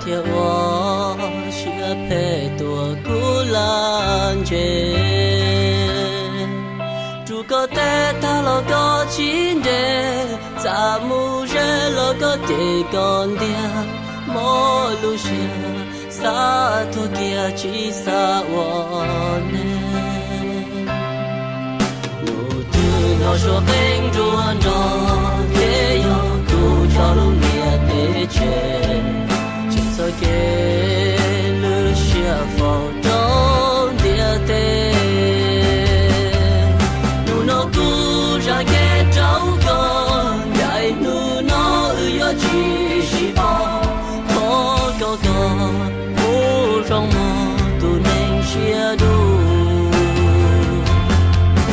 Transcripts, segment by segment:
Thiaj ua siab phem tuaj kuv laj ntse. Rub koj tes tag los koj tsis nres, txaj mus ze los koj cem koj ntiag, mob lub siab xav tuag kiag tsis xav ua neeg. Hnub twg hnov suab qeej nruab nrog, ces yog kuv tso lub ntiaj teb tseg, tsis txhob kev lwj siab faus rau ntiaj teb. Hnub no kuv zam kev rau koj, ncaim hnub no wb yuav tsis sib pom, thov koj kom kuv zoo mog tus neeg siab dub.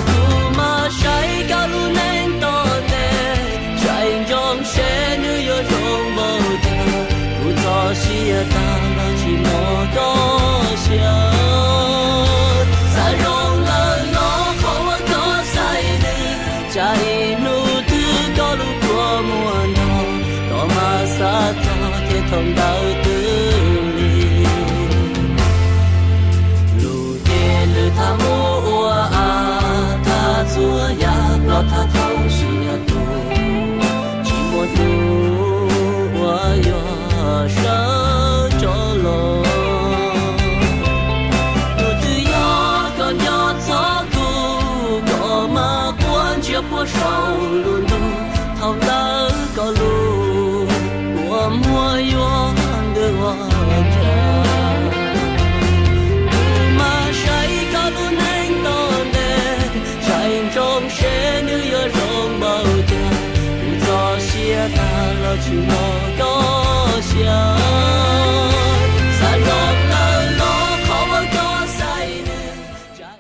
Kuv mas saib koj lub neej tom ntej, saib ntsoov seb nws yuav zoo npaum cas, kuv txoj sia tag los tsis mloog koj siab. Xav zoo lawm los qhov uas koj xaiv nws, tsam ib hnub twg koj lub kua muag nrog, koj mas xav txog ces thaum ntawd twb lig. Lus ces lwm thaj muaj ua a, thaj txhua yam ploj thaj thaum siab tuag, tsis muaj hnub uas yuav sawv rov los. Hnub twg yog koj nco txog kuv, koj mas quaj ntsiag puag saum lub ntuj, thaum ntawd koj lub kua muag yuav ntws ua cas. Kuv mas saib koj lub neej tom ntej, saib ntsoov seb nws yuav zoo npaum cas, kuv txoj sia tag los tsis mloog koj siab.